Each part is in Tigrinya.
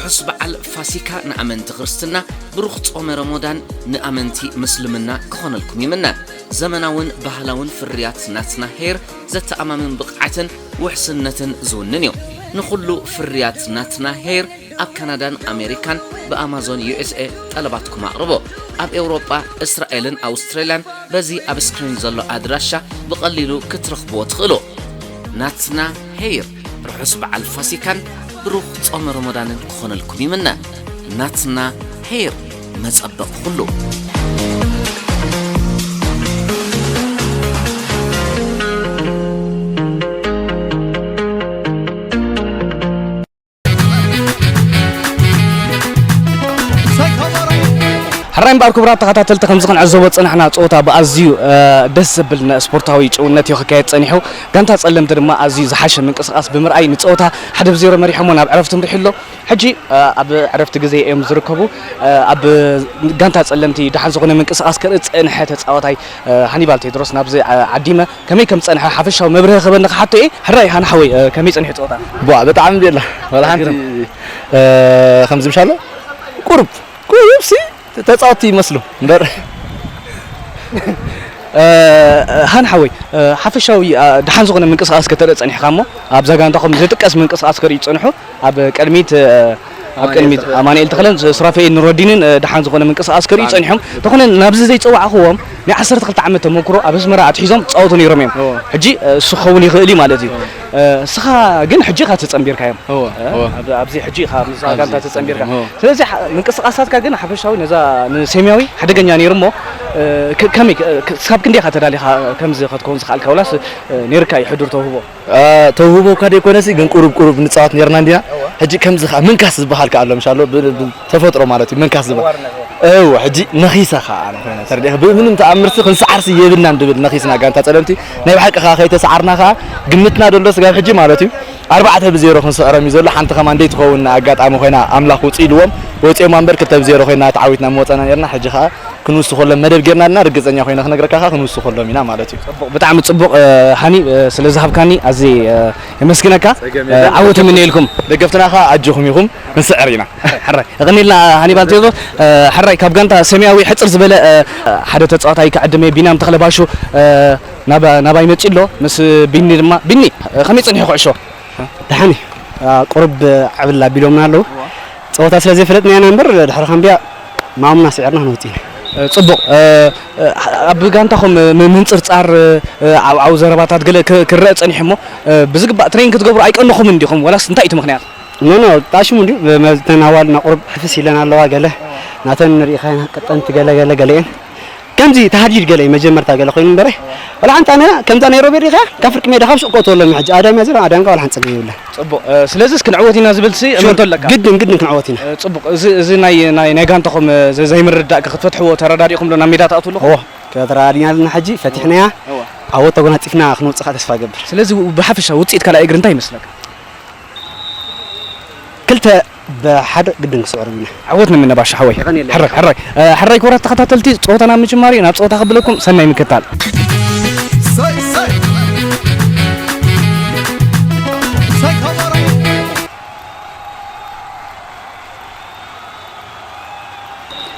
ርሑስ በዓል ፋሲካ ንኣመንቲ ክርስትና፣ ብሩኽ ጾመ ረሞዳን ንኣመንቲ ምስልምና ክኾነልኩም ይምነ። ዘመናውን ባህላውን ፍርያት ናትና ሄር ዘተኣማምን ብቕዓትን ውሕስነትን ዝውንን እዩ። ንኹሉ ፍርያት ናትና ሄር ኣብ ካናዳን ኣሜሪካን ብኣማዞን ዩ ኤስ ኤ ጠለባትኩም ኣቕርቦ። ኣብ ኤውሮጳ፣ እስራኤልን ኣውስትራልያን በዚ ኣብ ስክሪን ዘሎ ኣድራሻ ብቐሊሉ ክትረኽብዎ ትኽእሉ። ናትና ሄር ርሑስ በዓል ፋሲካን ብሩኽ ጾመ ረመዳንን ክኾነልኩም ይምነ። ናትና ሄር መጸበቕ ኩሉ። ሕራይ እምበኣር ክቡራት ተኸታተልቲ ከምዚ ክንዕዘቦ ዝጸናሕና ጸወታ ብኣዝዩ፣ እ፣ ደስ ዘብል ነ-፣ ስፖርታዊ ጭውነት እዩ ክካየድ ጸኒሑ። ጋንታ ጸለምቲ ድማ ኣዝዩ ዝሓሸ ምንቅስቓስ ብምርኣይ ንጸወታ ሓደ ብዜሮ መሪሖሞ ናብ ዕረፍቲ ምሪሑ ኣሎ። ሕጂ፣ እ፣ ኣብ ዕረፍቲ ግዜ እዮም ዝርከቡ። እ፣ ኣብ ጋንታ ጸለምቲ ደሓን ዝኾነ ምንቅስቓስ ክርኢ ዝጸንሐ ተጻዋታይ፣ እ፣ ሃኒባል ቴድሮስ ናብዚ፣ እ፣ ዓዲመ ከመይ ከም ዝጸንሐ ሓፈሻዊ መብርሂ ክህበኒ ክሓቶ እየ። ሕራይ ሃኒ ሓወይ፣ እ፣ ከመይ ጸኒሑ ጸወታ? ቧ፣ ብጣዕሚ ቤላ። ወላ ሓንቲ፣ እ፣ ከምዚ ምሻሎ ቁሩብ፣ ቁሩብ ሲ ተጻወትቲ ይመስሉ እምበር። እ፣ ሃኒ ሓወይ፣ እ፣ ሓፈሻዊ፣ እ፣ ደሓን ዝኾነ ምንቅስቓስ ከተርኢ ጸኒሕካ እሞ፣ ኣብዛ ጋንታኹም ዝጥቀስ ምንቅስቓስ ከርእዩ ጸንሑ። ኣብ ቅድሚት፣ እ፣ ኣብ ኣማኑኤል ቅድሚት ተኽለ። ኣማኑኤል ተኽለን ሱራፌል ኑረዲንን፣ እ፣ ደሓን ዝኾነ ምንቅስቓስ ከርእዩ ኣሜን። ጸኒሖም። እንተኾነ ናብዚ ዘይጸዋዕኽዎም ናይ ዓሰርተ ክልተ ዓመት ተመክሮ ኣብ ኣስመራ ኣትሒዞም ዝጻወቱ ነይሮም እዮም። እዎ። ሕጂ፣ እ፣ እሱ ክኸውን ይኽእል እዩ ማለት እዩ። እዎ። እ፣ እስኻ ግን ሕጂ ኢኻ ተጸንቢርካዮም። እዎ፣ እ፣ እዎ። ኣብ-፣ ኣብዚ ሕጂ ኢኻ ምስ ኣብዚ ጋንታ ተጸንቢርካ። እዎ። ስለዚ ሓ-፣ ምንቅስቓሳትካ ግን ሓፈሻዊ ነዛ ንሰማያዊ ሓደገኛ ነይሩ እሞ፣ እ፣ ከ-፣ ከመይ፣ እ፣ ክሳብ ክንደይ ኢኻ ተዳሊኻ ከምዚ ክትከውን ዝኸኣልካ? ወላስ፣ እ፣ ነይርካ እዩ ሕዱር ተውህቦ? አ፣ ተውህቦ እኳ ደይኮነሲ፣ ግን ቁሩብ ቁሩብ ንጻወት ኔርና እንዲና። እወ። ሕጂ ከምዚ ኸኣ ምንካስ ዝበሃል ከኣ ኣሎ፣ ምሻሎ፣ ብ-፣ ብ-፣ ተፈጥሮ ማለት እዩ፣ ምንካስ ዝበሃል። ተዋርነት፣ እወ። እወ፣ ሕጂ ነኺሰ ኸኣ ኣነ ኮይነ ተረዲእኺ፣ ብምንም ተኣምርሲ ክንሰዓርሲ የብልናን ድብል ነኺስና ጋንታ ጸለምቲ። ናይ ብሓቂ ኸኣ ከይተሰዓርና ኸኣ ግምትና ደሎ ስጋብ ሕጂ ማለት እዩ፣ ኣርባዕተ ብዜሮ ክንስዕሮም እዩ ዘሎ። ሓንቲ ከማን ደይትኸውን ኣጋጣሚ ኮይና ኣምላኽ ውጽእ ኢልዎም፣ ወጺኦም እምበር ክልተ ብዜሮ ኮይና ተዓዊትና ምወጸና ኔርና። ሕጂ ኸኣ ክንውስኽ ከሎ መደብ ጌርና ኣለና፣ ርግጸኛ ኮይነ ክነግረካ ከኣ ክንውስኽ ከሎም ኢና ማለት እዩ። ጽቡቕ፣ ብጣዕሚ ጽቡቕ፣ እ፣ ሃኒ፣ እ፣ ስለ ዝሃብካኒ ኣዝየ፣ እ፣ የመስግነካ። ጸገም እ፣ የለን። ዓወት እምነየልኩም። ደገፍትና ከኣ ኣጆኹም ኢኹም፣ ክንስዕር ኢና። ሕራይ፣ የቐንየልና ሃኒባል ቴድሮስ። እ፣ ሕራይ፣ ካብ ጋንታ ሰማያዊ ሕጽር ዝበለ፣ እ፣ ሓደ ተጻዋታይ ክዕድም እየ፣ ቢንያም ተኽለባሹ፣ እ፣ ናባ-፣ ናባይ መጺኡ ኣሎ፣ ምስ ቢኒ ድማ። ቢኒ፣ እ፣ ከመይ ጸኒሑ ኩዕሾ? ደሓን እዩ። አ፣ ቁሩብ ዕብል ኣቢሎምና ኣለዉ። እዋ። ጸወታ ስለ ዘይፈለጥና ኢና እምበር፣ ድሕሪ ካምብያ ማሙና ስዒርና ክንወጽእ ኢና። እ፣ ጽቡቕ። እ፣ እ፣ ኣብ ጋንታኹም፣ እ፣ ም-፣ ምንጽርጻር፣ እ፣ ዓውዓው ዘረባታት ገለ ክ-፣ ክረአ ጸኒሑ እሞ፣ እ፣ ብዝግባእ ትሬን ክትገብሩ ኣይቀነኹምን ዲኹም? ወላስ እንታይ እዩ እቲ ምኽንያት? ኖ፣ ኖ፣ ጣሽሙ እንድዩ። ብ-፣ መ-፣ እተን ኣዋልና ቁሩብ ሕፍስ ኢለን ኣለዋ ገለ። ናተን ንርኢ ኸና ቀጠንቲ ገለ፣ ገለ፣ ገለ እየን። ከምዚ ተሃዲድ ገለ እዩ መጀመርታ ገለ ኮይኑ እምበረ። ወላ ሓንቲ ኣነ ከምዛ ናይ ሮቤል ሪኻ ካብ ፍርቂ ሜዳ ካብ ሱቅ ከእትወሎም ሕጂ ኣዳም እያ ዘላ ኣዳምካ ወላ ሓንቲ ጸገም የብላ። ጽቡቕ፣ እ፣ ስለዚስ ክንዕወት ኢና ዝብል ሲ ሹር፣ እምንቶ ኣለካ? ግድን፣ ግድን ክንዕወት ኢና። እ፣ ጽቡቕ፣ እዚ፣ እዚ ናይ፣ ናይ፣ ናይ ጋንታኹም፣ እ፣ ዘ-፣ ዘይምርድዳእ ክትፈትሕዎ ተረዳዲእኩም ዶ ናብ ሜዳ ትኣትዉ ኣለኹም? እወ፣ ከተረዳዲና ኣለና ሕጂ ፈቲሕናያ። እወ። ዓወት ተጎናጺፍና ክንወጽእ ከኣ ተስፋ እገብር። ስለዚ ው-፣ ብሓፈሻ ውጽኢት ካልኣይ እግሪ እንታይ ይመስለካ? ክልተ ብሓደ ግድን ክስዕሩ ኢና። ዓወት ንምነ ባሻ ሓወይ። የቐንየለይ። ሕራይ፣ ሕራይ። እ፣ ሕራይ ክቡራት ተኸታተልቲ፣ ጸወታና ምጅማር እዩ። ናብ ጸወታ ከብለኩም ሰናይ ምክታል።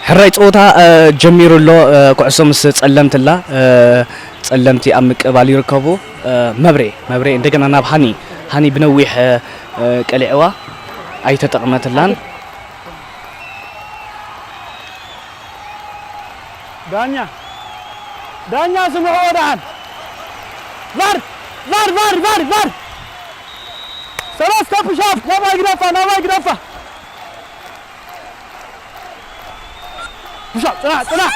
ሕራይ ጸወታ፣ እ፣ ጀሚሩ ኣሎ። እ፣ ኩዕሶ ምስ ጸለምቲ ኣላ። እ፣ ጸለምቲ ኣብ ምቅባል ይርከቡ። እ፣ መብሬ፣ መብሬ እንደገና ናብ ሃኒ። ሃኒ ብነዊሕ፣ እ፣ እ፣ ቀሊዕዋ ኣይተጠቕመትላን። ዳኛ፣ ዳኛ ስምዕዎ ደሓን። ቫር፣ ቫር፣ ቫር፣ ቫር፣ ቫር። ሰለስተ ፑሻፕ፣ ናባይ ግደፋ፣ ናባይ ግደፋ። ፑሻፕ፣ ጽናዕ፣ ጽናዕ።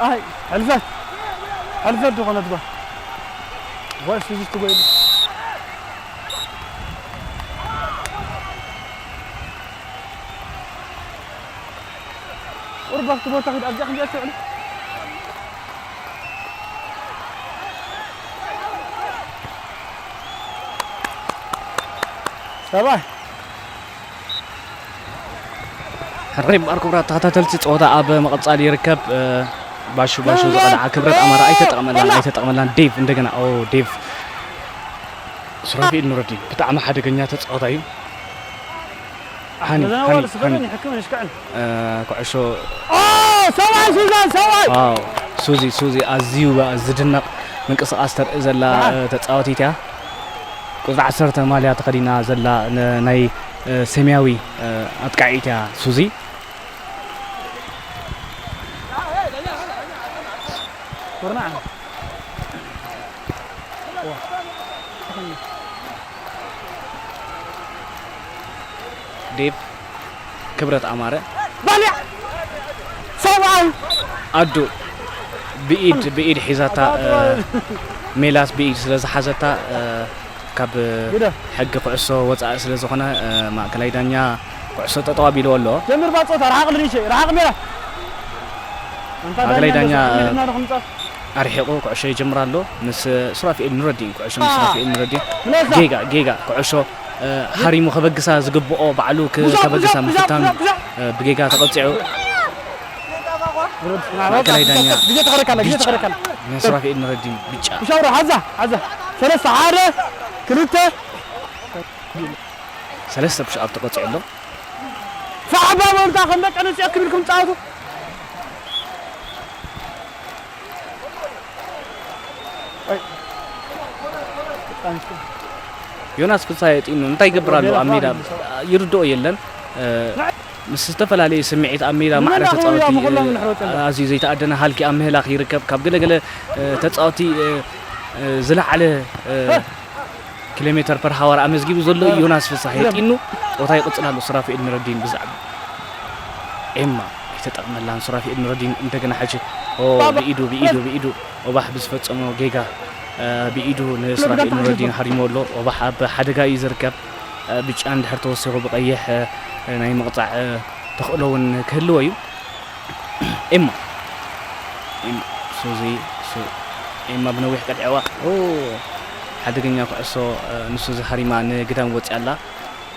ኣይ፣ ሕልፈት፣ ሕልፈት ዝኾነት ጓል። ጓል ሱዚ ትጎይሉ። ቁርብ ኣብቲ ቦታ ኺድ፣ ኣብዚኣ ክንዲኣ ትውዕል። ሰብኣይ። ሕራይ እምበኣር ክቡራት ተኸታተልቲ፣ ጸወታ ኣብ ምቕጻል ይርከብ። እ፣ ባሹ፣ ባሹ ዝቐልዓ ክብረት ኣማረ ኣይተጠቕመላን፣ ኣይተጠቕመላን። ዴቭ እንደገና፣ ኦ፣ ዴቭ። ሱራፊኤል ኑረዲን ብጣዕሚ ሓደገኛ ተጻዋታይ እዩ። ሃኒ፣ እዛ ሃኒ፣ ዋላ ስፈረን ሃኒ። ይሕክምን ይሽክዕን። እ፣ ኩዕሾ ኦ፣ ሰብኣይ ሱዛን፣ ሰብኣይ! ዋው፣ ሱዚ፣ ሱዚ ኣዝዩ ዝድነቕ ምንቅስቓስ ተርኢ ዘላ፣ ደሓን። እ፣ ተጻዋቲት እያ። ቁጽሪ ዓሰርተ ማልያ ተኸዲና ዘላ ነ-፣ ናይ፣ እ፣ ሰማያዊ፣ እ፣ ኣጥቃዒት እያ ሱዚ። ኩርናዕ። ዴቭ ክብረት ኣማረ። ባልያ! ሰብኣይ! ኣዱ ብኢድ፣ ብኢድ ሒዛታ፣ እ፣ ሜላት ብኢድ ስለ ዝሓዘታ፣ እ፣ ካብ ግደ። ሕጊ ኩዕሶ ወጻኢ ስለ ዝኾነ፣ እ፣ ማእከላይ ዳኛ ኩዕሶ ጠጠው ኣቢልዎ ኣሎ። ጀምር ባጾታ፣ ርሓቕ ልንሸ፣ ርሓቕ ሜላ። ኣንታ ማእከላይ ዳኛ ዳኛ፣ ዶ፣ እ፣ ዶ፣ ዶ፣ ዶ፣ ኣርሒቑ ኩዕሾ ይጅምር ኣሎ። ምስ ሱራፊኤል ኑረዲን፣ ኩዕሾ ምስ ሱራፊኤል ኑረዲን። ምለሳ። ጌጋ፣ ጌጋ፣ ኩዕሾ፣ እ፣ ሃሪሙ ከበግሳ ዝግብኦ ባዕሉ ክ-፣ ብዛዕ፣ ከበግሳ ብዛዕ፣ ብዛዕ፣ ምፍታኑ፣ ብዛዕ፣ ብዛዕ። እ፣ ብጌጋ ተቐጺዑ። ማእከላይ ዳኛ ግዜ ተኸረካላ፣ ግዜ ቢጫ። ተኸረካላ። ንሱራፊኤል ኑረዲን ቢጫ። ብሻውራ፣ ሓዛ፣ ሓዛ። ሰለስተ፣ ሓደ፣ ክልተ። ሰለስተ ፑሽ ኣፕ ተቐጺዑ ኣሎ። ሰዓባ መምታ ከም ደቂ ኣንስትዮ ክብልኩም ጻወቱ። ዮናስ ፍስሃየ ጢኑ እንታይ ይገብር ኣሎ ኣብ ሜዳ? ይርድኦ የለን። እ፣ ምስ ዝተፈላለየ ስምዒት ኣብ ሜዳ ማዕረ ተጻወቲ፣ እ፣ ኣዝዩ ዘይተኣደነ ሃልኪ ኣብ ምህላኽ ይርከብ። ካብ ገለገለ፣ እ፣ ተጻወቲ፣ እ፣ እ፣ ዝለዓለ፣ እ፣ ኪሎ ሜተር ፐር ሃወር ኣመዝጊቡ ዘሎ እዩ ዮናስ ፍስሃየ ጢኑ። ጸወታ ይቕጽል ኣሎ። ሱራፊኤል ኑረዲን ብዛዕባ ኤማ ኣይተጠቕመላን። ሱራፊኤል ኑረዲን እንደገና ሕጂ፣ ኦ፣ ብኢዱ፣ ብኢዱ፣ ብኢዱ ኦባሕ ብዝፈጸሞ ጌጋ፣ እ፣ ብኢዱ ንሱራፊኤል ኑረዲን ሃሪሞ ኣሎ። ኦባሕ ኣብ ሓደጋ እዩ ዝርከብ። እ፣ ብጫ እንድሕር ተወሲኹ ብቐይሕ፣ እ፣ ናይ ምቕጻዕ፣ እ፣ ተኽእሎ እውን ክህልዎ እዩ። ኤማ፣ ኤማ፣ ሱዚ፣ ሱ-፣ ኤማ ብነዊሕ ቀጥዕዋ። ኦ፣ ሓደገኛ ኩዕሶ፣ እ፣ ንሱዚ ሃሪማ ንግዳም ወጺኣ ኣላ።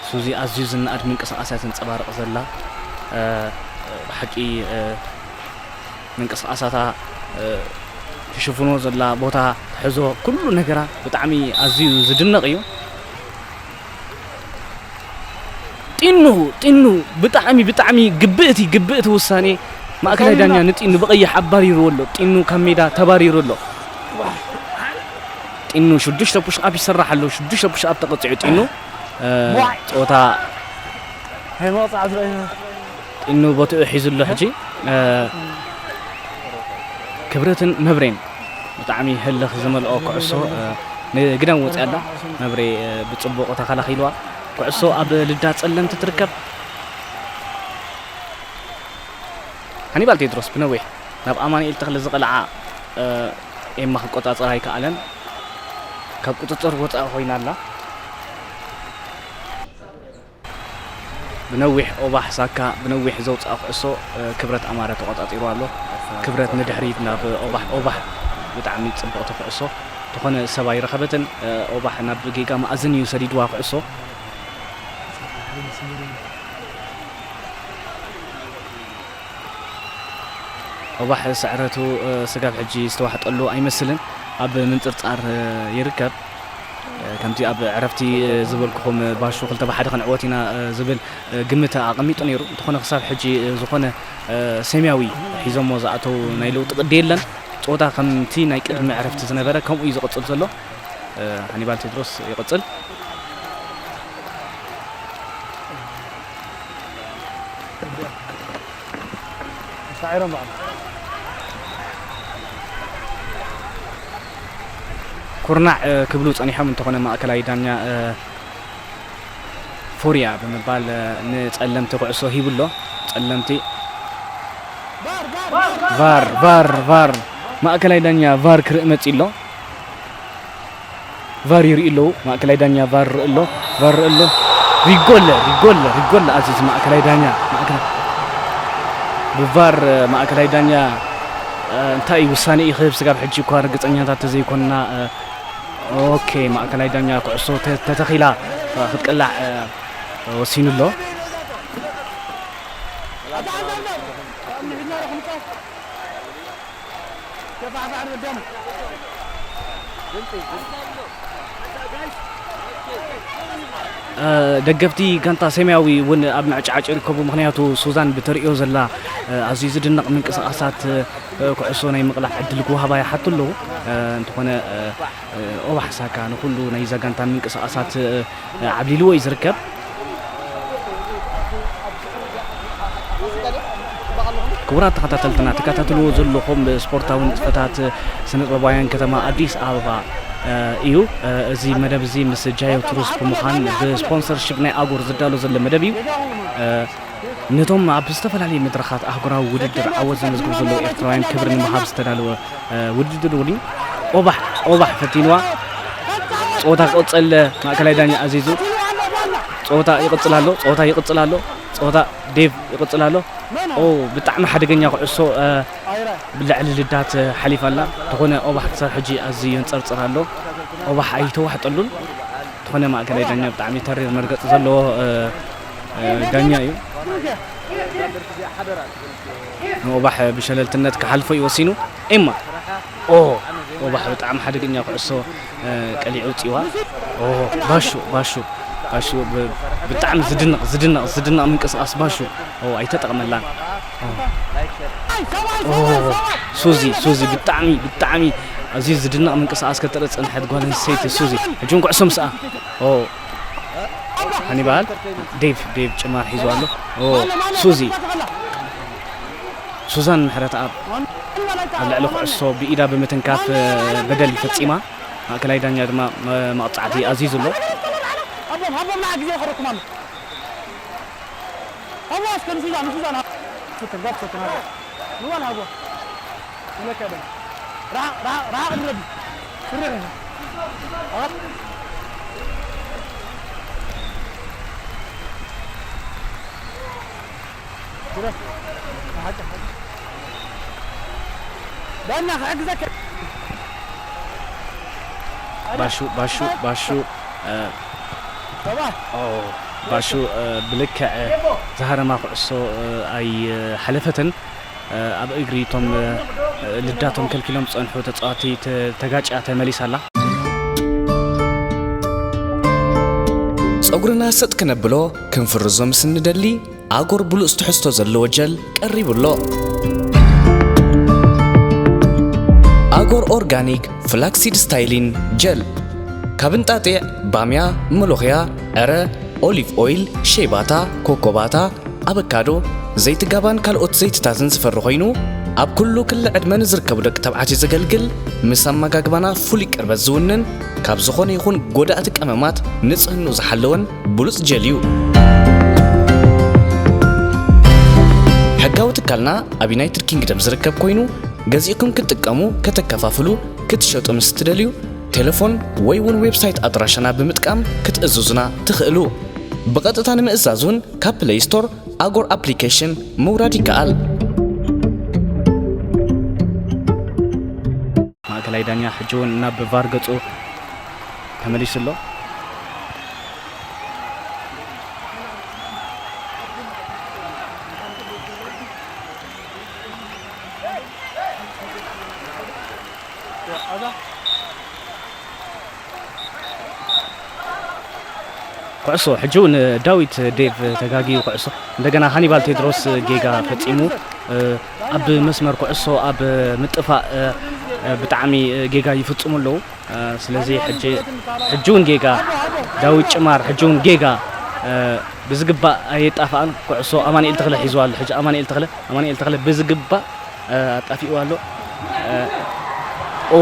ሱዚ ኣዝዩ ዝነኣድ ምንቅስቓስ እያ ተንጸባርቕ ዘላ። እ፣ ብሓቂ፣ እ፣ ምንቅስቓሳታ፣ እ፣ ትሽፍኖ ዘላ ቦታ፣ ትሕዞ ኩሉ ነገራ ብጣዕሚ ኣዝዩ ዝድነቕ እዩ። ጢኑ፣ ጢኑ፣ ብጣዕሚ፣ ብጣዕሚ ግብእቲ፣ ግብእቲ ውሳኔ። ማእከላይ ዳኛ ንጢኑ ብቐይሕ ኣባሪርዎ ኣሎ። ጢኑ ካብ ሜዳ ተባሪሩ ኣሎ። ጢኑ ሽዱሽተ ፑሽ ኣፕ ይሰራሕ ኣሎ። ሽዱሽተ ፑሽ ኣፕ ተቐጺዑ ጢኑ፣ እ፣ ዋይ! ጸወታ ሄይ፣ መቕጻዕቲ ርኢና። ጢኑ ቦትኡ ሒዙ ኣሎ ሕጂ። እ፣ ክብረትን መብሬን ብጣዕሚ ህልኽ ዝመልኦ ኩዕሶ፣ እ፣ ንግዳም ወፂኣ ኣላ። መብሬ፣ እ፣ ብፅቡቕ ተኸላኺልዋ። ኩዕሶ ኣብ ልዳ ፀለምቲ ትርከብ። ሃኒባል ቴድሮስ ብነዊሕ ናብ ኣማኑኤል ተኽለ ዝቐልዓ፣ እ፣ ኤማ ክቆፃፀር ኣይከኣለን። ካብ ቁፅፅር ወፃኢ ኮይና ኣላ። ብነዊሕ ኦባሕ ሳካ ብነዊሕ ዘውፅኣ ኩዕሶ፣ እ፣ ክብረት ኣማረ ተቆፃፂሩ ኣሎ። ክብረት ንድሕሪት ናብ ኦባሕ፣ ኦባሕ ብጣዕሚ ፅብቕቲ ኩዕሶ፣ ዝኾነ ሰብ ኣይረኸበትን። እ፣ ኦባሕ ናብ ጌጋ መኣዝን እዩ ሰዲድዋ ኩዕሶ። ኦባሕ ስዕረቱ፣ እ፣ ስጋብ ሕጂ ዝተዋሕጠሉ ኣይመስልን። ኣብ ምንጽርጻር፣ እ፣ ይርከብ። እ፣ ከምቲ ኣብ ዕረፍቲ፣ እ፣ ዝበልኩኹም፣ እ፣ ባሹ ክልተ ብ ሓደ ክንዕወት ኢና፣ እ፣ ዝብል፣ እ፣ ግምት ኣቐሚጡ ነይሩ። እንተኾነ ክሳብ ሕጂ፣ እ፣ ዝኾነ፣ እ፣ ሰማያዊ ሒዞሞ ዝኣተው ናይ ለውጢ ቅዲ የለን። ጸወታ ከምቲ ናይ ቅድሚ ዕረፍቲ ዝነበረ ከምኡ እዩ ዝቕጽል ዘሎ። እ፣ ሃኒባል ቴድሮስ ይቕጽል። ሳዒሮም በዓል። ኩርናዕ፣ እ፣ ክብሉ ጸኒሖም እንተኾነ ማእከላይ ዳኛ፣ እ፣ ፎርያ ብምባል፣ እ፣ ንጸለምቲ ኩዕሶ ሂቡ ኣሎ። ጸለምቲ ቫር፣ ቫር፣ ቫር። ማእከላይ ዳኛ ቫር ክርኢ መጺኡ ኣሎ። ቫር ይርኢ ኣለዉ። ማእከላይ ዳኛ ቫር ይርኢ ኣሎ። ቫር ይርኢ ኣሎ። ሪጎለ፣ ሪጎለ፣ ሪጎለ ኣዚዝ ማእከላይ ዳኛ። ማእከላይ ብቫር ማእከላይ ዳኛ፣ እ፣ እንታይ እዩ ውሳኔ እዩ ክህብ ስጋብ ሕጂ እኳ ርግጸኛታት ተዘይኮንና፣ እ፣ ኦኬ፣ ማእከላይ ዳኛ ኩዕሶ ተ-፣ ተተኺላ። ክትቅላዕ፣ እ፣ ወሲኑ ኣሎ። እ፣ ደገፍቲ ጋንታ ሰማያዊ እውን ኣብ ምዕጫዕጭ ይርከቡ። ምኽንያቱ ሱዛን ብተርእዮ ዘላ፣ እ፣ ኣዝዩ ዝድነቕ ምንቅስቓሳት፣ እ፣ ኩዕሶ ናይ ምቕላዕ ዕድል ክወሃባ ይሓቱ ኣለዉ። እ፣ እንተኾነ፣ እ፣ እ፣ ኦባሕ ሳካ ንኹሉ ናይዛ ጋንታ ምንቅስቓሳት፣ እ፣ ዓብሊልዎ እዩ ዝርከብ። ክቡራት ተኸታተልትና፣ ትከታተልዎ ዘለኹም ብስፖርታዊ ንጥፈታት ስነ ጥበባውያን ከተማ ኣዲስ ኣበባ፣ እ፣ እዩ። እ፣ እዚ መደብ እዚ ምስ ጃዮ ቱሩስ ብምዃን ብስፖንሰርሺፕ ናይ ኣጎር ዝዳሎ ዘሎ መደብ እዩ። እ፣ ነቶም ኣብ ዝተፈላለየ መድረኻት ኣህጉራዊ ውድድር ዓወት ዘመዝግቡ ዘለዉ ኤርትራውያን ክብሪ ንምሃብ ዝተዳለወ፣ እ፣ ውድድር እውን እዩ። ኦባሕ፣ ኦባሕ ፈቲንዋ። ጸወታ ክቕጽል ማእከላይ ዳኛ ኣዚዙ። ጸወታ ይቕጽል ኣሎ፣ ጸወታ ይቕጽል ኣሎ፣ ጸወታ ዴቭ ይቕጽል ኣሎ። ኦ፣ ብጣዕሚ ሓደገኛ ኩዕሶ፣ እ፣ ብልዕሊ ልዳት፣ እ፣ ሓሊፋ ኣላ። እንተኾነ ኦባሕ ክሳብ ሕጂ ኣዝዩ የንጸርጽር ኣሎ። ኦባሕ ኣይተዋሕጠሉን። እንተኾነ ማእከላይ ዳኛ ብጣዕሚ ተሪር መርገጺ ዘለዎ፣ እ፣ እ፣ ዳኛ እዩ። ንኦባሕ ብሸለልትነት ክሓልፎ እዩ ወሲኑ። ኤማ፣ ኦ፣ ኦባሕ ብጣዕሚ ሓደገኛ ኩዕሶ፣ እ፣ ቀሊዑ ውጽእዋ። ኦ፣ ባሹ፣ ባሹ፣ ባሹ፣ ብ-፣ ብጣዕሚ ዝድነቕ፣ ዝድነቕ፣ ዝድነቕ ምንቅስቓስ ባሹ። ኦ፣ ኣይተጠቕመላን። ኦ። ኦ፣ ሱዚ፣ ሱዚ፣ ብጣዕሚ፣ ብጣዕሚ ኣዝዩ ዝድነቕ ምንቅስቓስ ከተርኢ ዝጸንሐት ጓል ኣንስተይቲ ሱዚ። ሕጂ እውን ኩዕሶ ምስኣ። ኦ፣ ሃኒባል፣ ዴቭ፣ ዴቭ ጭማር ሒዙ ኣሎ። ኦ፣ ሱዚ። ሱዛን ምሕረተኣብ ኣብ ልዕሊ ኩዕሶ ብኢዳ ብምትንካፍ፣ እ፣ በደል ፈጺማ። ማእከላይ ዳኛ ድማ መ-፣ መቕጻዕቲ ኣዚዙ ኣሎ። ኣቦም፣ ኣቦም፣ ንዓ ግዜ ይኸረኩም ኣሎ። ኣቦ፣ እስከ ንሱዛን፣ ንሱዛን፣ ኣ-፣ ስትር፣ ጓፍ ስትር፣ ሃቦ። ንዋል ሃቦ። ንለካ ደም። ራሓቕ፣ ራሓቕ፣ ራሓቕ ንረቢ። ስርሕ። ኣቐ-፣ ስርሕ። ሓቂ፣ ሓቂ። ዳኛ ክሕግዘካ። ባሹ፣ ባሹ፣ ባሹ፣ እ፣ ኦ፣ ባሹ፣ እ፣ ብልክዕ፣ እ፣ ዝሃረማ ኩዕሶ፣ እ፣ ኣይሓለፈትን። እ፣ ኣብ እግሪ እቶም፣ እ፣ ልዳቶም ከልኪሎም ዝጸንሑ ተጻወቲ ተ-፣ ተጋጭያ ተመሊሳ ኣላ። ጸጉርና ሰጥ ክነብሎ ክንፍርዞ ምስ እንደሊ፣ ኣጎር ብሉጽ ትሕዝቶ ዘለዎ ጀል ቀሪቡ ኣሎ። ኣጎር ኦርጋኒክ ፍላክሲድ ስታይሊን ጀል፣ ካብ እንጣጢዕ፣ ባምያ፣ መሎኽያ፣ ዕረ፣ ኦሊቭ ኦይል፣ ሸይባታ፣ ኮኮባታ፣ ኣበካዶ፣ ዘይቲ ጋባን ካልኦት ዘይትታትን ዝፈሪ ኮይኑ፣ ኣብ ኩሉ ክሊ ዕድመ ንዝርከቡ ደቂ ተባዕትዮ ዘገልግል፣ ምስ ኣመጋግባና ፍሉይ ቅርበት ዝውንን፣ ካብ ዝኾነ ይኹን ጎዳእቲ ቀመማት ንጽህንኡ ዝሓለወን ብሉጽ ጀል እዩ። ሕጋዊ ትካልና ኣብ ዩናይትድ ኪንግደም ዝርከብ ኮይኑ፣ ገዚእኩም ክትጥቀሙ፣ ከተከፋፍሉ፣ ክትሸጡ ምስ ትደልዩ፣ ቴሌፎን ወይ እውን ዌብሳይት ኣድራሻና ብምጥቃም ክትእዝዙና ትኽእሉ። ብቐጥታ ንምእዛዝ እውን ካብ ፕለይ ስቶር ኣጎር ኣፕሊኬሽን ምውራድ ይከኣል። ማእከላይ ዳኛ ሕጂ እውን ናብ ቫር ገጹ ተመሊሱ ኣሎ። ኩዕሶ ሕጂ እውን ዳዊት ዴቭ ተጋግዩ ኩዕሶ፣ እንደገና ሃኒባል ቴድሮስ ጌጋ ፈጺሙ፣ እ፣ ኣብ መስመር ኩዕሶ ኣብ ምጥፋእ፣ እ፣ እ፣ ብጣዕሚ ጌጋ ይፍጽሙ ኣለዉ። እ፣ ስለዚ ሕጂ፣ ሕጂ እውን ጌጋ ዳዊት ጭማር፣ ሕጂ እውን ጌጋ፣ እ፣ ብዝግባእ ኣየጣፍኣን። ኩዕሶ ኣማኑኤል ተኽለ ሒዝዋ ኣሎ። ሕጂ ኣማኑኤል ተኽለ፣ ኣማኑኤል ተኽለ ብዝግባእ እ፣ ኣጣፊእዋ ኣሎ። እ፣ ኦ፣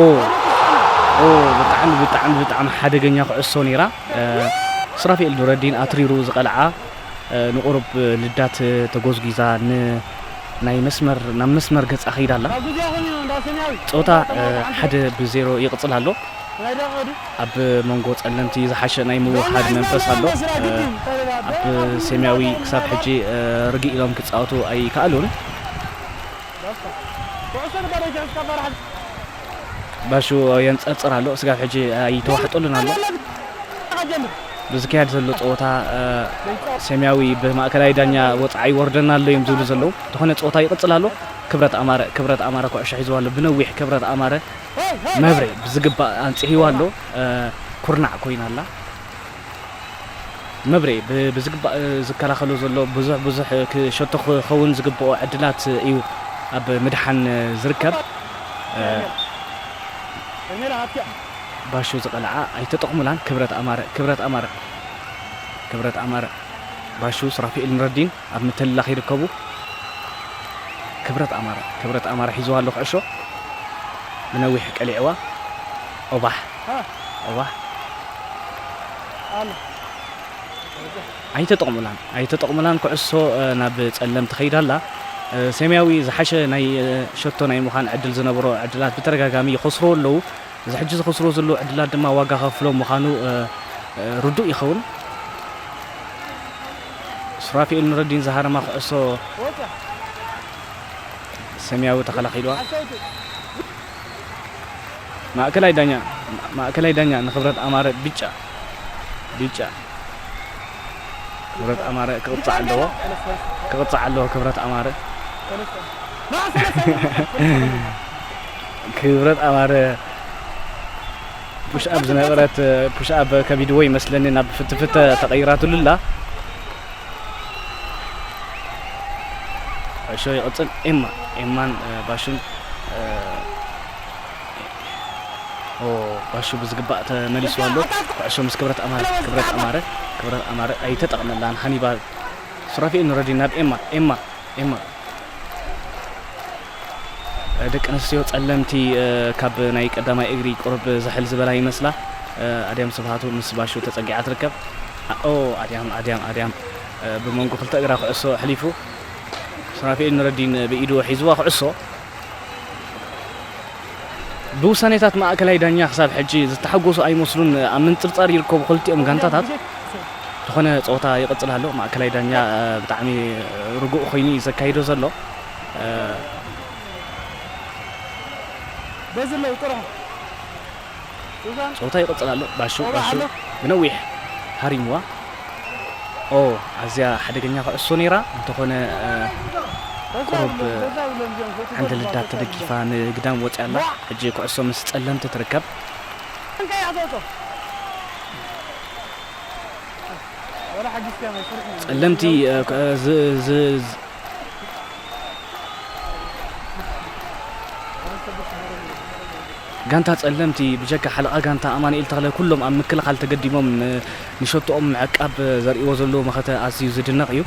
ኦ፣ ብጣዕሚ፣ ብጣዕሚ፣ ብጣዕሚ ሓደገኛ ኩዕሶ ነይራ። እ፣ ሱራፌል ኑረዲን ኣትሪሩ ዝቐልዓ፣ እ፣ ንቁሩብ ልዳት ተጎዝጒዛ ን-፣ ናይ መስመር፣ ናብ መስመር ገጻ ከይዳ ኣላ። ጸወታ፣ እ፣ ሓደ ብዜሮ ይቕጽል ኣሎ። ኣብ መንጎ ጸለምቲ ዝሓሸ ናይ ምውህሃድ መንፈስ ኣሎ። እ፣ ኣብ ሰማያዊ ክሳብ ሕጂ፣ እ፣ ርግእ ኢሎም ክጻወቱ ኣይከኣሉን። ባሹ የንጸርጽር ኣሎ። ስጋብ ሕጂ ኣይተዋሕጠሉን ኣሎ። ብዝካየድ ዘሎ ጸወታ፣ እ፣ ሰማያዊ ብማእከላይ ዳኛ ወጽዓ ይወርደና ኣሎ እዮም ዝብሉ ዘለዉ። እንተኾነ ጸወታ ይቕጽል ኣሎ። ክብረት ኣማረ፣ ክብረት ኣማረ ኩዕሾ ሒዝዋ ኣሎ። ብነዊሕ ክብረት ኣማረ መብሬ ብዝግባእ ኣንጽሂዋ ኣሎ። እ፣ ኩርናዕ ኮይና ኣላ። መብሬ ብ-፣ ብዝግባእ፣ እ፣ ዝከላኸሎ ዘሎ ብዙሕ፣ ብዙሕ፣ እ፣ ክ-፣ ሸቶ ክኸውን ዝግብኦ ዕድላት እዩ ኣብ ምድሓን፣ እ፣ ዝርከብ። እ፣ ባሹ ዝቐልዓ ኣይተጠቕሙላን። ክብረት ኣማረ፣ ክብረት ኣማረ፣ ክብረት ኣማረ፣ ባሹ፣ ሱራፊኤል ኑረዲን ኣብ ምትልላኽ ይርከቡ። ክብረት ኣማረ፣ ክብረት ኣማረ ሒዝዋ ኣሎ ኩዕሾ። ብነዊሕ ቀሊዕዋ። ኦባሕ፣ ኦባሕ። ኣይተጠቕሙላን፣ ኣይተጠቕሙላን። ኩዕሶ፣ እ፣ ናብ ጸለምቲ ከይዳ ኣላ። እ፣ ሰማያዊ ዝሓሸ ናይ፣ እ፣ ሸቶ ናይ ምዃን ዕድል ዝነበሮ ዕድላት ብተደጋጋሚ ይኸስርዎ ኣለዉ። እዚ ሕጂ ዝኸስርዎ ዘለዉ ዕድላት ድማ ዋጋ ከፍሎም ምዃኑ፣ እ፣ እ፣ ርዱእ ይኸውን። ሱራፊኤል ኑረዲን ዝሃረማ ኩዕሶ ሰማያዊ ተኸላኺልዋ። ማእከላይ ዳኛ፣ ማእከላይ ዳኛ ንክብረት ኣማረ ቢጫ፣ ቢጫ። ክብረት ኣማረ ክቕጻዕ ኣለዎ፣ ክቕጻዕ ኣለዎ ክብረት ኣማረ። ክብረት ኣማረ ፑሽ ኣፕ ዝነበረት ፑሽ ኣፕ ከቢድዎ ይመስለኒ ናብ ፍትፍት ተቐይራትሉ ኣላ። ኩዕሾ ይቕጽል። ኤማ፣ ኤማን፣ እ፣ ባሹን፣ እ፣ ኦ፣ ባሹ ብዝግባእ ተመሊሱ ኣሎ። ኩዕሾ ምስ ክብረት ኣማረ፣ ክብረት ኣማረ፣ ክብረት ኣማረ ኣይተጠቕመላን። ሃኒባል ሱራፊኤል ኑረዲን ናብ ኤማ፣ ኤማ፣ ኤማ። ደቂ ኣንስትዮ ጸለምቲ፣ እ፣ ካብ ናይ ቀዳማይ እግሪ ቁሩብ ዝሕል ዝበላ ይመስላ። እ፣ ኣድያም ስብሃቱ ምስ ባሹ ተጸጊዓ ትርከብ። ኣ-፣ ኦ፣ ኣድያም፣ ኣድያም፣ ኣድያም፣ እ፣ ብመንጎ ክልተ እግራ ኩዕሶ ኣሕሊፉ። ሱራፊኤል ኑረዲን ብኢዱ ሒዝዋ ኩዕሶ። ብውሳኔታት ማእከላይ ዳኛ ክሳብ ሕጂ ዝተሓጎሱ ኣይመስሉን። ኣብ ምንጽርጻር ይርከቡ ክልቲኦም ጋንታታት። እንተኾነ ጸወታ ይቕጽል ኣሎ። ማእከላይ ዳኛ፣ እ፣ ብጣዕሚ ርጉእ ኮይኑ እዩ ዘካይዶ ዘሎ። እ፣ በዚ ኣለዉ ጥርሑ። ሱዛን ጸወታ ይቕጽል ኣሎ። ባሹ፣ ኦባሕ ባሹ ኣሎ። ብነዊሕ ሃሪምዋ። ኦ፣ ኣዝያ ሓደገኛ ኩዕሶ ነይራ። እንተኾነ፣ እ፣ በዛ ቁሩብ፣ ይብሎም፣ በዛ ይብሎም እዚኦም፣ ፎቶ ዓንደ ልዳት ተደጊፋ ንግዳም ወጽያ ኣላ። ዋ! ሕጂ ኩዕሶ ምስ ጸለምቲ ትርከብ። እንካ እያ ዘውጾ። ወላ ሓጊዝካ መሰርሕ። ጸለምቲ፣ እ፣ ክ-፣ ዝ-፣ ዝ-፣ ዝ-፣ ጋንታ ጸለምቲ ብጀካ ሓለቓ ጋንታ ኣማኑኤል ተኽለ ኩሎም ኣብ ምክልኻል ተገዲሞም ን-፣ ንሸቶኦም ምዕቃብ ዘርእይዎ ዘለዉ መኸተ ኣዝዩ ዝድነቕ እዩ።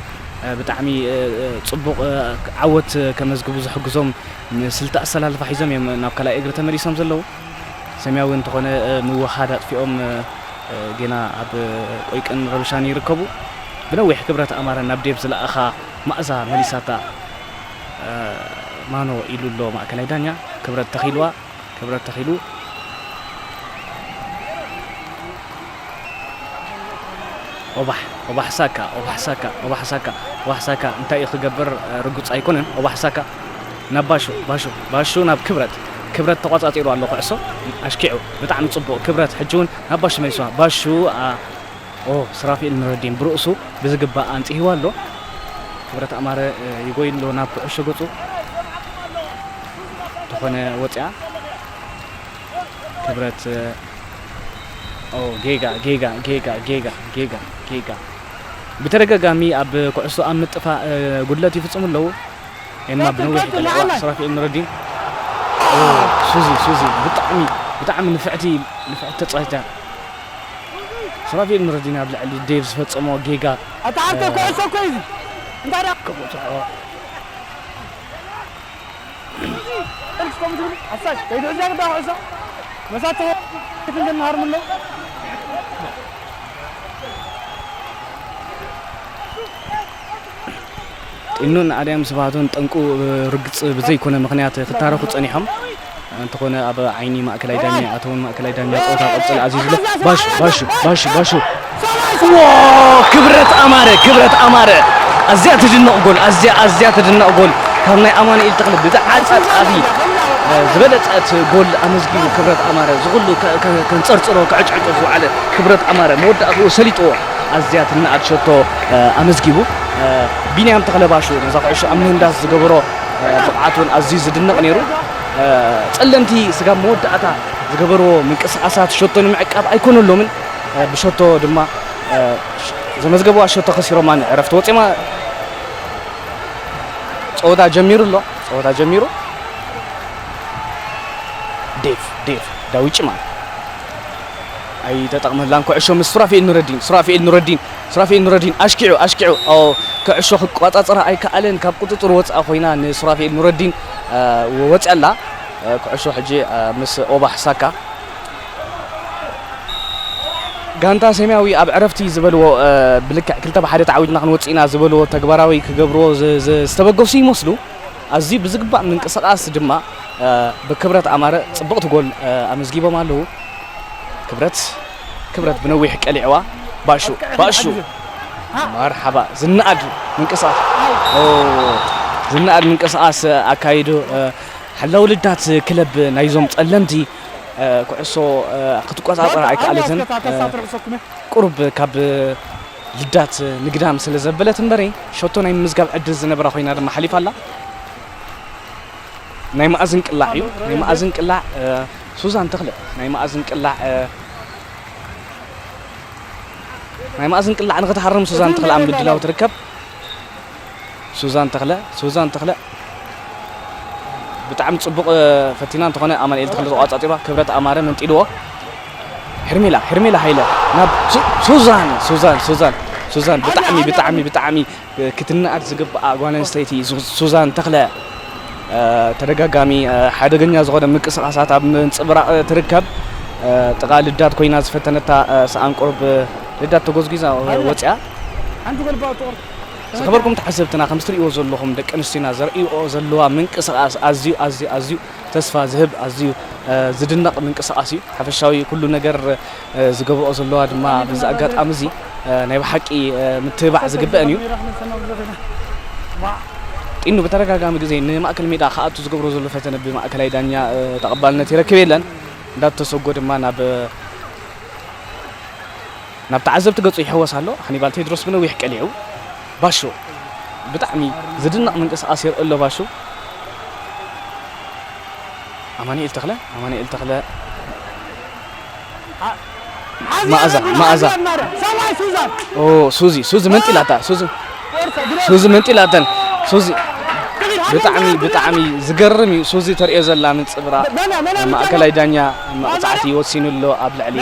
እ፣ ብጣዕሚ፣ እ፣ እ፣ ጽቡቕ፣ እ፣ ዓወት ከመዝግቡ ዝሕግዞም ን-፣ ስልቲ ኣሰላልፋ ሒዞም እዮም ናብ ካልኣይ እግሪ ተመሊሶም ዘለዉ። ሰማያዊ እንተኾነ፣ እ፣ ምውህሃድ ኣጥፊኦም፣ እ፣ እ፣ ጌና ኣብ ቆይቅን ረብሻን ይርከቡ። ብነዊሕ ክብረት ኣማረ ናብ ዴቭ ዝለኣኻ ማእዛ መሊሳታ። እ፣ ማኖ ኢሉ ኣሎ ማእከላይ ዳኛ። ክብረት ተኺልዋ፣ ክብረት ተኺሉ። ኦባሕ፣ ኦባሕ ሳካ፣ ኦባሕ ሳካ፣ ኦባሕ ሳካ፣ ኦባሕ ሳካ እንታይ እዩ ክገብር፣ እ፣ ርጉጽ ኣይኮነን። ኦባሕ ሳካ ናብ ባሹ፣ ባሹ፣ ባሹ ናብ ክብረት፣ ክብረት ተቋጻጺሩ ኣሎ ኩዕሶ፣ ኣሽኪዑ፣ ብጣዕሚ ጽቡቕ። ክብረት ሕጂ እውን ናብ ባሹ መሊስዋ። ባሹ፣ ኣ፣ ኦ፣ ስራፊኤል ኑረዲን ብርእሱ ብዝግባእ ኣንጽሂዋ ኣሎ። ክብረት ኣማረ፣ እ፣ ይጎይን ኣሎ ናብ ኩዕሾ ገጹ። እንተኾነ ወጽያ። ክብረት፣ እ፣ ኦ፣ ጌጋ፣ ጌጋ፣ ጌጋ፣ ጌጋ፣ ጌጋ፣ ጌጋ። ብተደጋጋሚ ኣብ ኩዕሶ ኣብ ምጥፋእ፣ እ፣ ጉድለት ይፍጽሙ ኣለዉ። ኤማ ቀጽል፣ ብነዊሕ ቀጽል፣ ይጠልዕዋ፣ ንዓና። ስራፊኤል ኑረዲን። ኦ፣ ሱዚ፣ ሱዚ፣ ብጣዕሚ፣ ብጣዕሚ ንፍዕቲ፣ ንፍዕቲ ተጻዋች እያ። ስራፊኤል ኑረዲን ኣብ ልዕሊ ዴቭ ዝፈጸሞ ጌጋ። ኣታ ዓርከይ፣ እ፣ ኩዕሶ እኮ እዩ እዚ። እንታይ ደኣ? ክቕጽዖ። ጥርስ ከምኡ ትብል፣ ኣሳይ፣ ከይትሕዝያ ግዳ ኩዕሶ። መሳቶ፣ ክንገን ሃርምሎ። ጢኑን ኣድያም ስብሃቱን ጠንቁ ርግጽ ብዘይኮነ ምኽንያት ክታረኹ ጸኒሖም። እንተኾነ ኣብ ዓይኒ ማእከላይ ዳኛ ኣይኣተውን። ማእከላይ ዳኛ ጸወታ ክቕጽል ኣዚዙ ኣሎ። ባሹ፣ ባሹ፣ ባሹ፣ ባሹ። ዎ! ክብረት ኣማረ፣ ክብረት ኣማረ። ኣዝያ ትድነቕ ጎል፣ ኣዝያ፣ ኣዝያ ትድነቕ ጎል። ካብ ናይ ኣማኑኤል ተኽለ ብተዓጻጻፊ ዝበለጸት ጎል ኣመዝጊቡ ክብረት ኣማረ፣ ዝኹሉ ከ-፣ ከ-፣ ከንጸርጽሮ፣ ከዕጭዕጦ ዝወዓለ ክብረት ኣማረ፣ መወዳእትኡ ሰሊጥዎ፣ ኣዝያ ትንኣድ ሸቶ፣ እ፣ ኣመዝጊቡ። እ፣ ቢንያም ተኽለባሹ ነዛ ኩዕሾ ኣብ ምህንዳስ ዝገበሮ፣ እ፣ ብቕዓት እውን ኣዝዩ ዝድነቕ ነይሩ። እ፣ ጸለምቲ ስጋብ መወዳእታ ዝገበርዎ ምንቅስቓሳት ሸቶ ንምዕቃብ ኣይኮነሎምን። እ፣ ብሸቶ ድማ፣ እ፣ ሽ-፣ ዘመዝገበዋ ሸቶ ከሲሮማ ንዕረፍቲ ወጺኦማ። ጸወታ ጀሚሩ ኣሎ። ጸወታ ጀሚሩ። ዴቭ፣ ዴቭ፣ ዳዊት ጭማ ኣይተጠቕመላን። ኩዕሾ ምስ ሱራፌል ኑረዲን፣ ሱራፌል ኑረዲን፣ ሱራፌል ኑረዲን ኣሽኪዑ፣ ኣሽኪዑ። ኦ፣ ኩዕሾ ክቆጻጸራ ኣይከኣለን። ካብ ቁጽጽር ወጻኢ ኮይና ንሱራፌል ኑረዲን፣ እ፣ ወጽያ ኣላ። እ፣ ኩዕሾ ሕጂ፣ እ፣ ምስ ኦባሕ ሳካ። ጋንታ ሰማያዊ ኣብ ዕረፍቲ ዝበልዎ፣ እ፣ ብልክዕ ክልተ ብ ሓደ ተዓዊትና ክንወጽእ ኢና ዝበልዎ ተግባራዊ ክገብርዎ ዝ-፣ ዝ-፣ ዝተበገሱ ይመስሉ። ኣዝዩ ብዝግባእ ምንቅስቓስ ድማ፣ እ፣ ብክብረት ኣማረ ጽብቕቲ ጎል፣ እ፣ ኣመዝጊቦም ኣለዉ። ክብረት፣ ክብረት ብነዊሕ ቀሊዕዋ። ባሹ፣ ባሹ። መርሓባ። ዝነኣድ ምንቅስቓስ። ኦ፣ ዝነኣድ ምንቅስቓስ ኣካይዱ፣ እ፣ ሓላው ልዳት ክለብ ናይዞም ጸለምቲ፣ እ፣ ኩዕሶ፣ እ፣ ክትቆጻጸራ ኣይከኣለትን። እ፣ ቁሩብ ካብ ልዳት ንግዳም ስለ ዘበለት እምበሪ፣ ሸቶ ናይ ምምዝጋብ ዕድል ዝነበራ ኮይና ድማ ሓሊፋ ኣላ። ናይ መኣዝን ቅላዕ እዩ። ናይ መኣዝን ቅላዕ፣ እ፣ ሱዛን ተኽለ። ናይ መኣዝን ቅላዕ፣ እ፣ ናይ መኣዝን ቅላዕ ንኽትሃርም ሱዛን ተኽለ ኣብ ምድላው ትርከብ። ሱዛን ተኽለ፣ ሱዛን ተኽለ ብጣዕሚ ጽቡቕ፣ እ፣ ፈቲና እንተኾነ ኣማኑኤል ተኽለ ተቋጻጺርዋ፣ ክብረት ኣማረ መንጢልዎ። ሄርሜላ፣ ሄርሜላ ሃይለ ናብ ሱ-፣ ሱዛን፣ ሱዛን፣ ሱዛን፣ ሱዛን ብጣዕሚ፣ ብጣዕሚ፣ ብጣዕሚ ክትነኣድ ዝግብኣ ጓል ኣንስተይቲ ሱ-፣ ሱዛን ተኽለ፣ እ፣ ተደጋጋሚ፣ እ፣ ሓደገኛ ዝኾነ ምንቅስቓሳት ኣብ ምንጽብራቕ ትርከብ። እ፣ ጥቓ ልዳት ኮይና ዝፈተነታ፣ እ፣ ሰኣን ቁሩብ፣ እ፣ ልዳት ተጎዝጒዛ፣ እ፣ ወጺኣ። ሓንቲ ጎል ባወጥር። ዝኸበርኩም ተዓዘብትና፣ ከም እትርእይዎ ዘለኹም ደቂ ኣንስትዮና ዘርእይኦ ዘለዋ ምንቅስቓስ ኣዝዩ፣ ኣዝዩ፣ ኣዝዩ ተስፋ ዝህብ፣ ኣዝዩ፣ እ፣ ዝድነቕ ምንቅስቓስ እዩ። ሓፈሻዊ ኩሉ ነገር፣ እ፣ ዝገብርኦ ዘለዋ ድማ በዚ ኣጋጣሚ እዚ፣ እ፣ ናይ ብሓቂ፣ እ፣ ምትብባዕ ዝግበአን እዩ። ጢኑ ብተደጋጋሚ ግዜ ንማእከል ሜዳ ክኣቱ ዝገብሮ ዘሎ ፈተነ ብማእከላይ ዳኛ፣ እ፣ ተቐባልነት ይረክብ የለን። እንዳተሰጎ ድማ ናብ ናብ ተዓዘብቲ ገጹ ይሕወስ ኣሎ። ሃኒባል ቴድሮስ ብነዊሕ ቀሊዑ። ባሹ ብጣዕሚ ዝድነቕ ምንቅስቓስ የርኢ ኣሎ ባሹ። ኣማኑኤል ተኽለ፣ ኣማኑኤል ተኽለ። መኣዛ፣ መኣዛ። ሰማይ ሱዛን። ኦ፣ ሱዚ፣ ሱዚ መንጢላታ፣ ሱዚ። ሱዚ መንጢላተን። ሱዚ ብጣዕሚ፣ ብጣዕሚ ዝገርም እዩ። ሱዚ ተርእዮ ዘላ ምንጽብራቕ። መና፣ መና፣ መና። ማእከላይ ዳኛ መቕጻዕቲ ወሲኑ ኣሎ ኣብ ልዕሊ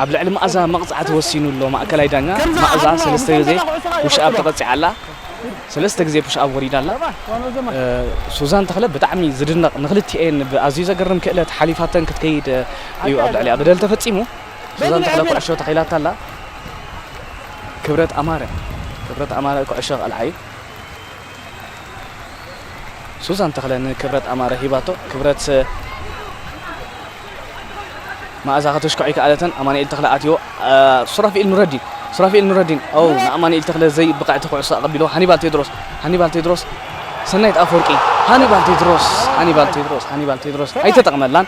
ኣብ ልዕሊ መኣዛ መቕጻዕቲ ወሲኑ ኣሎ ማእከላይ ዳኛ። መኣዛ ሰለስተ ግዜ ፑሽ ኣፕ ተቐጺዓ ኣላ። ሰለስተ ግዜ ፑሽ ኣፕ ወሪዳ ኣላ። እ፣ ሱዛን ተኽለ ብጣዕሚ ዝድነቕ፣ ንክልቲኤን ብኣዝዩ ዘገርም ክእለት ሓሊፋተን ክትከይድ፣ እ፣ እዩ ኣብ ልዕሊኣ በደል ተፈጺሙ። ሱዛን ተኽለ ኩዕሾ ተኺላታ ኣላ። ክብረት ኣማረ፣ ክብረት ኣማረ ኩዕሾ ከልዓ እዩ። ሱዛን ተኽለ ንክብረት ኣማረ ሂባቶ። ክብረት መኣዛ ከተሽክዖ ኣይከኣለትን። ኣማኑኤል ተኽለ ኣትዮ፣ እ፣ ሱራፊኤል ኑረዲን፣ ሱራፊኤል ኑረዲን። ኦ፣ ንኣማኑኤል ተኽለ ዘይብቕዕቲ ኩዕሶ ኣቐቢሎ። ሃኒባል ቴድሮስ፣ ሃኒባል ቴድሮስ፣ ሰናይት ኣፈወርቂ፣ ሃኒባል ቴድሮስ፣ ሃኒባል ቴድሮስ፣ ሃኒባል ቴድሮስ። ኣይተጠቕመላን።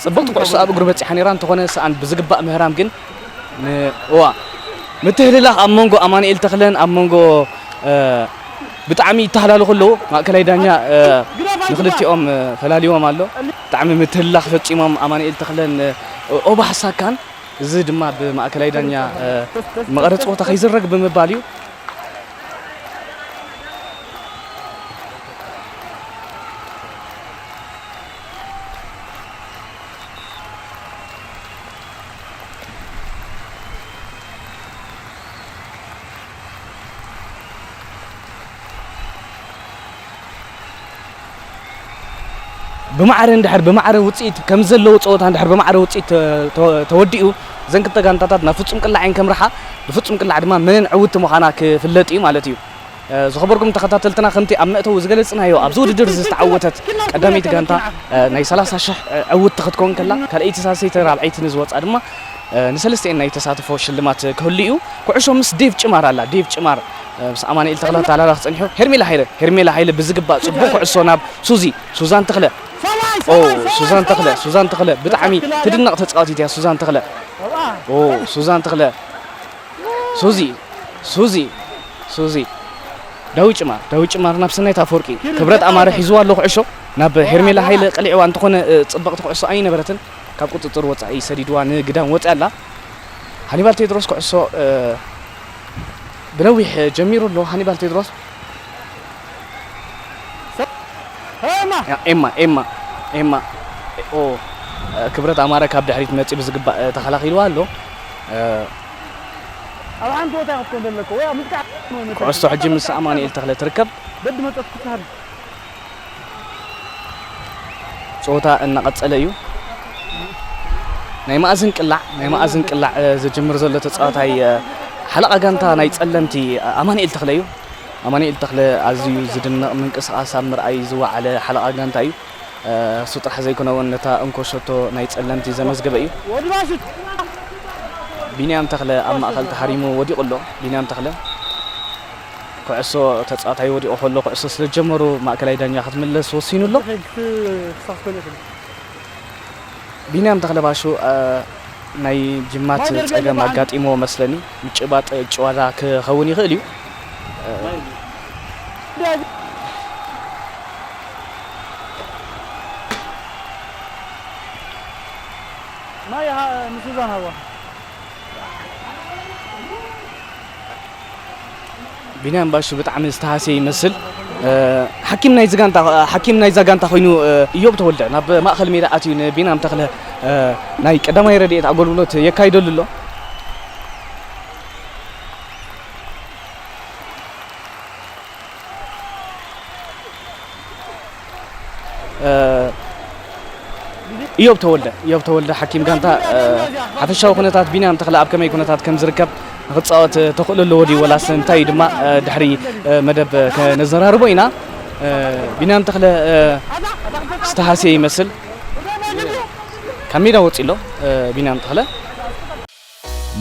ጽብቕቲ ኩዕሶ ኣብ እግሩ በጺሓ ነይራ፣ እንተኾነ ሰኣን ብዝግባእ ምህራም ግን ን-፣ እዋ፣ ምትህልላኽ ኣብ መንጎ ኣማኑኤል ተኽለን ኣብ መንጎ፣ እ፣ ብጣዕሚ ይተሃላሉ ከለዉ፣ ማእከላይ ዳኛ፣ እ፣ ንክልቲኦም፣ እ፣ ፈላልይዎም ኣሎ። ብጣዕሚ ምትህልላኽ ፈጺሞም ኣማኑኤል ተኽለን፣ እ፣ ኦባህ ሳካን። እዚ ድማ ብማእከላይ ዳኛ፣ እ፣ መቐረጺ ቦታ ከይዝረግ ብምባል እዩ። ብማዕረ እንድሕር ብማዕረ ውጽኢት ከም ዘለዎ ጸወታ እንድሕር ብማዕረ ውጽኢት ተ-፣ ተ-፣ ተወዲኡ፣ እዘን ክልተ ጋንታታት ናብ ፍጹም ቅላዕ እየን ከምርሓ። ብፍጹም ቅላዕ ድማ መን ዕውቲ ምዃና ክፍለጥ እዩ ማለት እዩ። እ፣ ዝኸበርኩም ተኸታተልትና፣ ከምቲ ኣብ መእተዊ ዝገለጽናዮ፣ ኣብዚ ውድድር እዚ ዝተዓወተት ቀዳመይቲ ጋንታ፣ እ፣ ናይ ሰላሳ ሽሕ ዕውቲ ክትከውን ከላ፣ ካልኣይቲ፣ ሳልሰይቲ፣ ራብዐይቲ ንዝወጻ ድማ ንሰለስቲኤን ናይ ተሳትፎ ሽልማት ክህሉ እዩ። ኩዕሾ ምስ ዴቭ ጭማር ኣላ። ዴቭ ጭማር ምስ ኣማኑኤል ተኽለ ተላላኽ ጸኒሑ። ሄርሜላ ሃይለ፣ ሄርሜላ ሃይለ ብዝግባእ ጽቡቕ ኩዕሶ ናብ ሱዚ፣ ሱዛን ተኽለ። ኦ፣ ሱዛን ተኽለ፣ ሱዛን ተኽለ ብጣዕሚ ትድነቕ ተጻዋቲት እያ ሱዛን ተኽለ። ኦ፣ ሱዛን ተኽለ። ሱዚ፣ ሱዚ፣ ሱዚ። ዳዊት ጭማር፣ ዳዊት ጭማር ናብ ሰናይት ኣፈወርቂ። ክብረት ኣማረ ሒዝዋ ኣሎ ኩዕሾ። ናብ ሄርሜላ ሃይለ ቀሊዕዋ እንተኾነ፣ ጽብቕቲ ኩዕሶ ኣይነበረትን። ካብ ቁጽጽር ወጻኢ ሰዲድዋ ንግዳም ወጺኣ ኣላ። ሃኒባል ቴድሮስ ኩዕሶ፣ እ፣ ብነዊሕ ጀሚሩ ኣሎ። ሃኒባል ቴድሮስ። ኤማ። ኤማ፣ ኤማ፣ ኤማ። ኦ፣ እ፣ ክብረት ኣማረ ካብ ድሕሪት መጺኡ ብዝግባእ፣ እ፣ ተኸላኺልዋ ኣሎ። እ፣ ኣብ ሓንቲ ቦታ ክትኮን ዘለካ ወይ ኣብ ምጥቃዕ ኩዕሶ ሕጂ ምስ ኣማኑኤል ተኽለ ትርከብ። በዲ መጸት ክትሃር። ጸወታ እናቐጸለ እዩ። ናይ መኣዝን ቅላዕ፣ ናይ መኣዝን ቅላዕ፣ እ፣ ዝጅምር ዘሎ ተጻዋታይ፣ እ፣ ሓለቓ ጋንታ ናይ ጸለምቲ፣ እ፣ ኣማኑኤል ተኽለ እዩ። ኣማኑኤል ተኽለ ኣዝዩ ዝድነቕ ምንቅስቓስ ኣብ ምርኣይ ዝወዓለ ሓለቓ ጋንታ እዩ። እ፣ እሱ ጥራሕ ዘይኮነ እውን ነታ እንኮ ሸቶ ናይ ጸለምቲ ዘመዝገበ እዩ። ወዲ ባሽት። ቢንያም ተኽለ ኣብ ማእከል ተሃሪሙ ወዲቑ ኣሎ። ቢንያም ተኽለ ኩዕሶ ተጻዋታይ ወዲቑ ከሎ ኩዕሶ ስለ ዝጀመሩ ማእከላይ ዳኛ ክትምለስ ወሲኑ ኣሎ። ቢንያም ተኽለ ባሹ፣ እ፣ ናይ ጅማት ጸገም ኣጋጢሞ መስለኒ። ምጭባጥ ጭዋዳ ክኸውን ይኽእል እዩ። እ፣ ማይ ሃ-፣ ንሱዛን ሃዋ። ቢንያም ባሹ ብጣዕሚ ዝተሃስየ ይመስል። እ፣ ሓኪም ናይዚ ጋንታ፣ ሓኪም ናይዛ ጋንታ ኮይኑ፣ እ፣ ኢዮብ ተወልደ ናብ ማእከል ሜዳ ኣትዩ ንቢንያም ተኽለ፣ እ፣ ናይ ቀዳማይ ረድኤት ኣገልግሎት የካይደሉ ኣሎ። እ፣ ኢዮብ ተወልደ፣ ኢዮብ ተወልደ ሓኪም ጋንታ፣ እ፣ ሓፈሻዊ ኩነታት ቢንያም ተኽለ ኣብ ከመይ ኩነታት ከም ዝርከብ ንክጻወት ተኽእሎ ኣለዎ ድዩ ወላስ እንታይ ድማ፣ እ፣ ድሕሪ፣ እ፣ መደብ ከነዘራርቦ ኢና። እ፣ ቢንያም ተኽለ፣ እ፣ ዝተሃስየ ይመስል። ካብ ሜዳ ወጺኡ ኣሎ፣ እ፣ ቢንያም ተኽለ።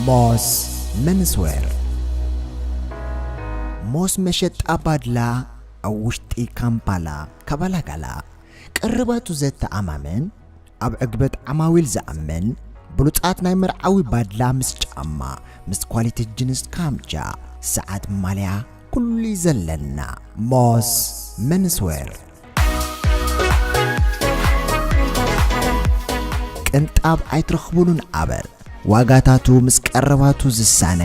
ሞስ መንስዌር፣ ሞስ መሸጣ ባድላ ኣብ ውሽጢ ካምፓላ ካባላጋላ። ቀረባቱ ዘተኣማምን፣ ኣብ ዕግበት ዓማዊል ዝኣምን፣ ብሉጻት ናይ መርዓዊ ባድላ ምስ ጫማ፣ ምስ ኳሊቲ ጅንስ ካምቻ፣ ሰዓት ማልያ፣ ኩሉ እዩ ዘለና። ሞስ መንስዌር። ቅንጣብ ኣይትረኽቡሉን ኣበር። ዋጋታቱ ምስ ቀረባቱ ዝሳነ፣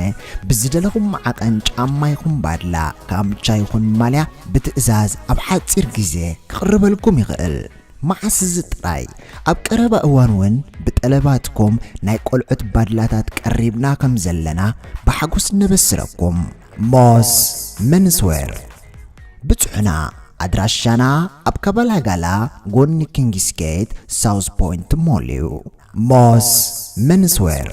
ብዝደለኹም ዓቐን ጫማ ይኹን ባድላ፣ ካምቻ ይኹን ማልያ ብትእዛዝ ኣብ ሓጺር ግዜ ክቕርበልኩም ይኽእል። መዓስ እዚ ጥራይ፣ ኣብ ቀረባ እዋን እውን ብጠለባትኩም ናይ ቆልዑት ባድላታት ቀሪብና ከም ዘለና ብሓጎስ ነበስረኩም። ሞስ መንስዌር። ብጽሑና፣ ኣድራሻና ኣብ ካባላጋላ ጎኒ ኪንግስጌት ሳውዝ ፖይንት ሞል እዩ። ሞስ መንስዌር።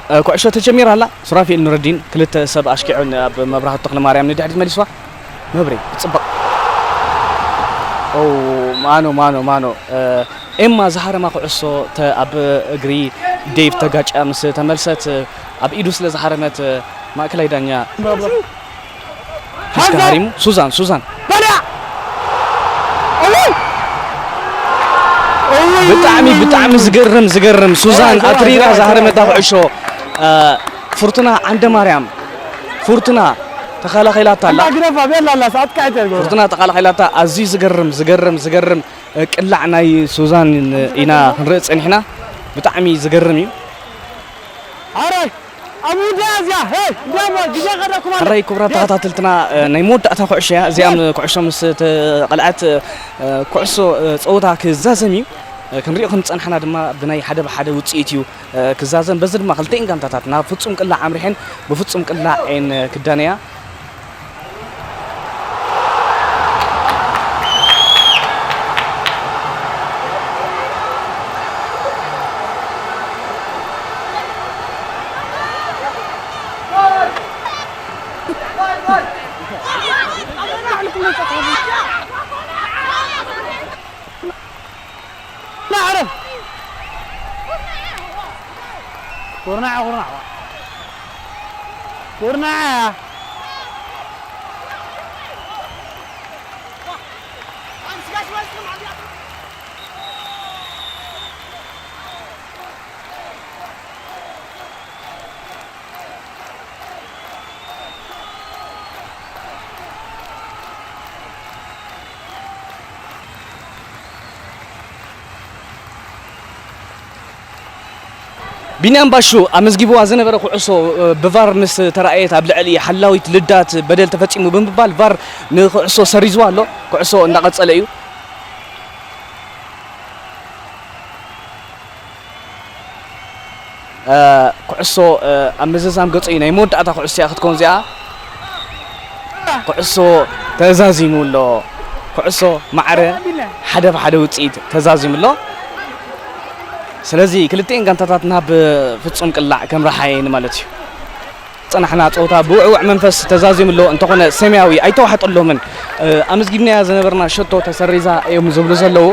እ፣ ኩዕሾ ተጀሚራ ኣላ። ሱራፊኤል ኑረዲን ክልተ ሰብ ኣሽኪዑ ን-፣ ኣብ መብራህቱ ተኽለማርያም ንድሕሪት መሊስዋ። መብሬ፣ ጽቡቕ። ኦ፣ ማኖ፣ ማኖ፣ ማኖ። እ፣ ኤማ ዝሃረማ ኩዕሶ ተ-፣ ኣብ እግሪ ዴቭ ተጋጭያ ምስ ተመልሰት፣ እ፣ ኣብ ኢዱ ስለ ዝሃረመት፣ እ፣ ማእከላይ ዳኛ ሒዝካ ሃሪሙ። ሱዛን፣ ሱዛን። በልያ! እውይ! እውይ! ብጣዕሚ፣ ብጣዕሚ ዝገርም፣ ዝገርም። ሱዛን ኣትሪራ ዝሃረመታ ኩዕሾ፣ እ፣ ፍርቱና ዓንደ ማርያም፣ ፍርቱና ተኸላኺላታ ኣላ። ግደፋ፣ ቤላ ኣላ፣ ሰዓት ካይተ ይገብራ። ፍርቱና ተኸላኺላታ። ኣዝዩ ዝገርም፣ ዝገርም፣ ዝገርም፣ እ፣ ቅላዕ ናይ ሱዛን ኢና ክንርኢ ጸኒሕና። ብጣዕሚ ዝገርም እዩ። ኣረ! ኣብ ውዳእ እዚኣ፣ ሄይ፣ እንዲያሞ፣ ግዜ ቀደኩም ኣሎ። ሕራይ ክቡራት ተኸታተልትና፣ እ፣ ናይ መወዳእታ ኩዕሾ እያ። እዚኣ ም-፣ ኩዕሾ ምስ ተቐልዐት፣ እ፣ ኩዕሶ፣ እ፣ ጸወታ ክዛዘም እዩ። እ፣ ክንሪኦ ከም ዝጸናሕና ድማ ብናይ ሓደ ብሓደ ውጽኢት እዩ፣ እ፣ ክዛዘም። በዚ ድማ ክልተኤን ጋንታታት ናብ ፍጹም ቅላዕ ኣምሪሐን ብፍጹም ቅላዕ እየን፣ እ፣ ክዳነያ። ኩርናዕ፣ ኩርናዕ። ኩርናዕ። ቢንያም ባሹ ኣመዝጊብዋ ዝነበረ ኩዕሶ፣ እ፣ ብቫር ምስ ተራእየት ኣብ ልዕሊ ሓላዊት ልዳት በደል ተፈጺሙ ብምባል ቫር ንኩዕሶ ሰሪዝዋ ኣሎ። ኩዕሶ እንዳቐጸለ እዩ። እ፣ ኩዕሶ፣ እ፣ ኣብ ምዝዛም ገጹ እዩ። ናይ መወዳእታ ኩዕሶ እያ ክትከውን እዚኣ። ኩዕሶ ተዛዚሙ ኣሎ። ኩዕሶ ማዕረ ሓደ ብሓደ ውጽኢት ተዛዚሙ ኣሎ። ስለዚ ክልቲኤን ጋንታታት ናብ ፍጹም ቅላዕ ከምርሓ እየን ማለት እዩ። ጸናሕና ጸወታ ብውዕውዕ መንፈስ ተዛዚሙ ኣሎ። እንተኾነ ሰማያዊ ኣይተዋሕጠሎምን። እ፣ ኣመዝጊብናያ ዝነበርና ሸቶ ተሰሪዛ እዮም ዝብሉ ዘለዉ።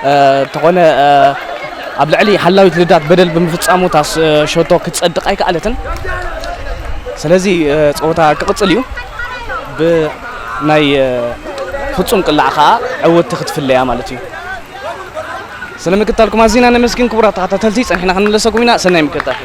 እ፣ እንተኾነ፣ እ፣ ኣብ ልዕሊ ሓላዊት ልዳት በደል ብምፍጻሙ እታ ስ-፣ ሸቶ ክትጸድቕ ኣይከኣለትን። ስለዚ፣ እ፣ ጸወታ ክቕጽል እዩ። ብናይ፣ እ፣ ፍጹም ቅላዕ ከኣ ዕውትቲ ክትፍለያ ማለት እዩ። ስለ ምክታልኩም ኣዚና ነመስግን ክቡራት ተኸታተልቲ። ጸኒሕና ክንምለሰኩም ኢና። ሰናይ ምክታል።